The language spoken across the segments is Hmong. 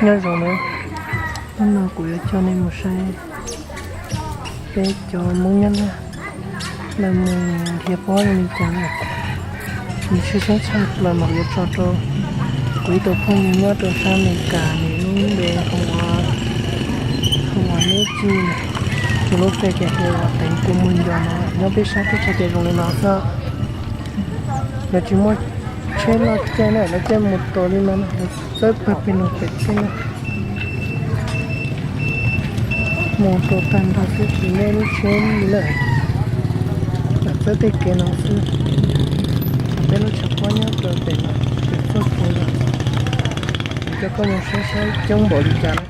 Nyob zoo na, hnub no kuv yuav coj nej mus saib peb cov Hmoob nyob Nplog lawv mus nrhiav pob zoo li cas na. Nws tshwj xeeb tshaj plaws mas kuv yuav tso rau kuv ib tug phooj ywg nyob rau sab Amelikas, nws lub npe hu ua Neb Tsis, nws lub pej ces hu ua Teev Tus Mus Nco no, nyob peb sab teb chaws ces zoo li no xwb. Lawv tsis muaj tsheb loj caij na, lawv caij mus tos li no na, lawv txawb pawg pes lug pem teb na. Mus rau tag nrho xwb tsis muaj lub tsheb li lawm, lawv txawb tej kev no xwb. Peb lub tshav pob nyob rau pem no, pem txoj kev no, kuv coj koj mus saib saib coob npaum li cas na.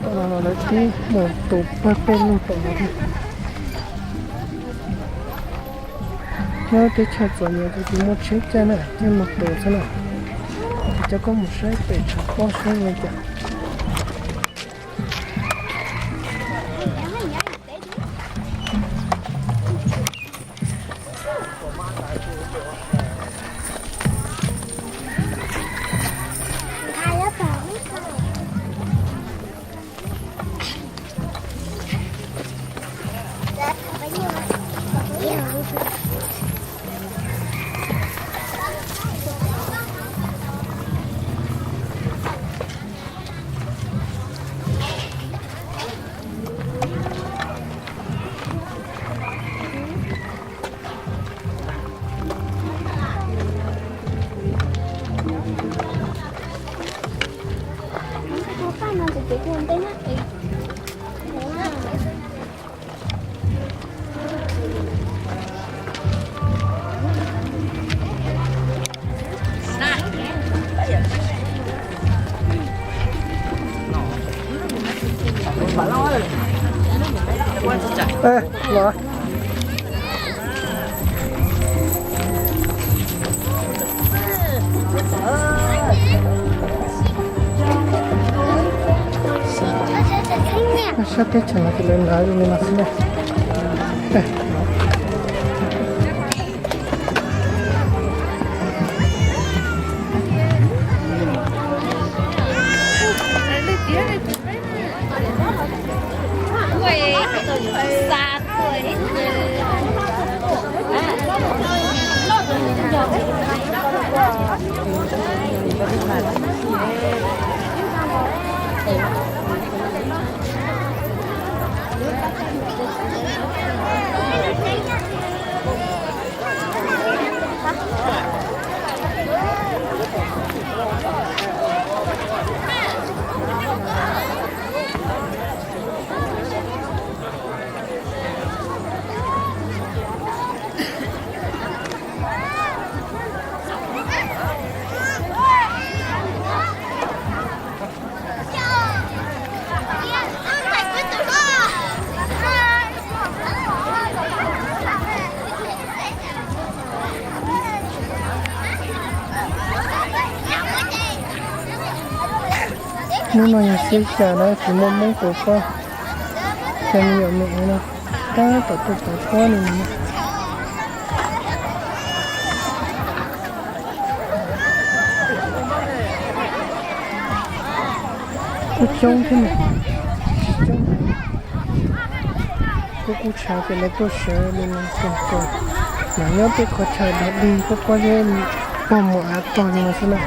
Tom no lawv twb mus tus pawg pes lug tom no thiab. Nyob teb chaws txom nyem ces tsis muaj tsheb caij na, caij mus tus xwb na. Kuv coj koj mus saib pem tshav pob saib li cas. Sab teb chaws no ces lawv hnav zoo li no xwb na. Hnub no yog xiab xya na, tsis muaj Hmoob tus koj cov me nyuam me no tab tom tuaj pauv pob li no. Kuj coob thiab, tsis coob. Kuj kuj tshav ces lawv tuaj sawv li no koom koom, mas nyob tej qhov chaw dog dig pob pob zeb pog mus av tog li no xwb na.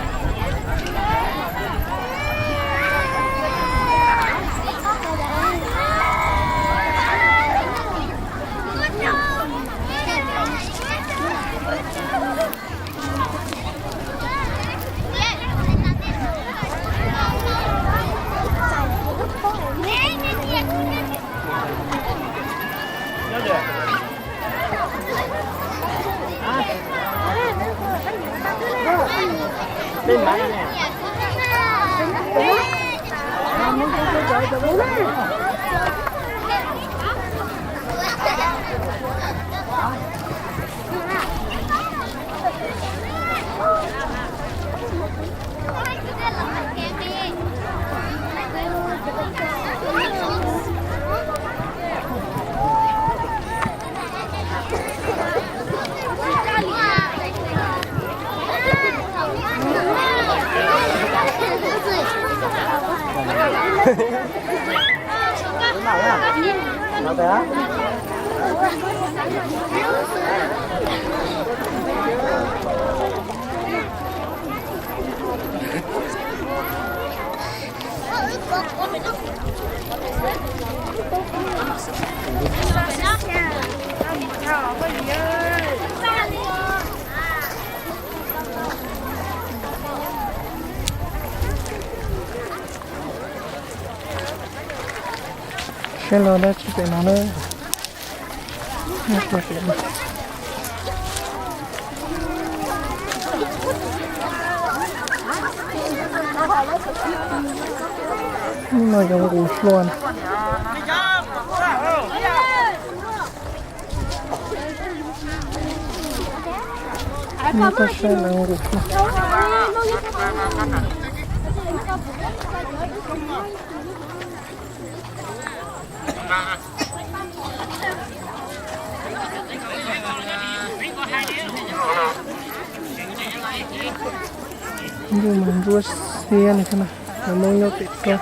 Saib los dab tsi pem no na. Hnub no yuav nqus hlua na. Hnub no tuaj saib lawv nqus hlua. Ntuj mas ntsuab xiab li thiab na, lawv Hmoob nyob pem roob.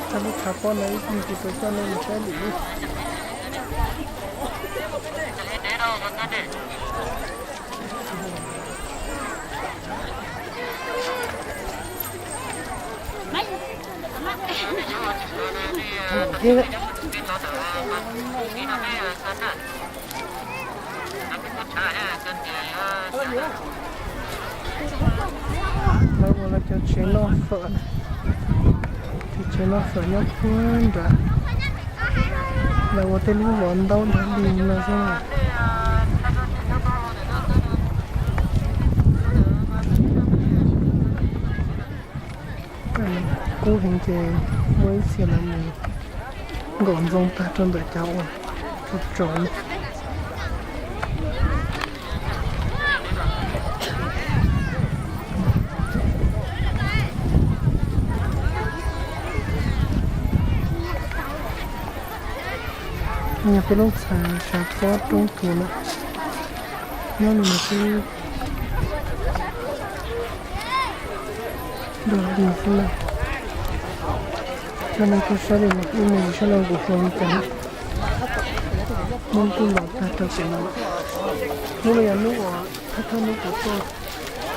Coj lub tshav pob no ib pliag kuv tuaj coj nej mus saib lwm lub. Lawv ua lawv cov tsev noj fawm, cov tsev noj fawm nyob puag nrad. Lawv ua tej lub vov ntaub nrad li no xwb. Kub heev ces muaj ib txhia lawv mus nkaum ntxoo tag rau ntawm cov uas tsaus tsaus. Yog peb lub txhais tshav pob roob tug na, nyob li no xwb. Dog dig xwb na. Coj nej tuaj saib li no, ib me ntsis saib lawv nqus hlua li cas na. Hmoob kuj los tag rau pem no. Hnub no yog hnub uas thawj thawj hnub kuv tuaj.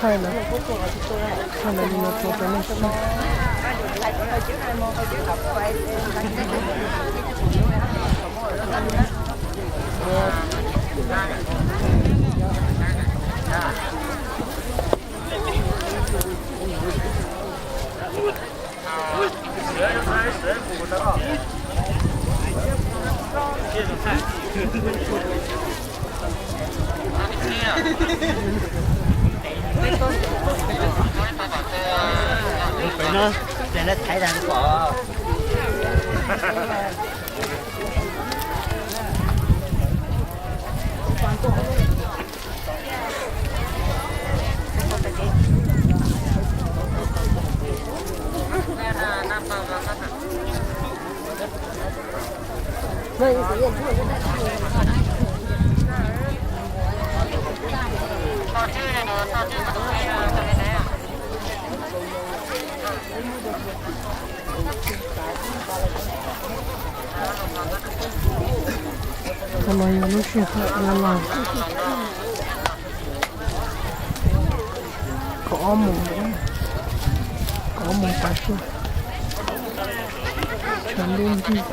Thaij lawv, thaij lawv li no rau peb nej saib. Qhov no yog lub sij hawm los kaum ob moos, kaum ob moos tav su, tshav ntuj nrig.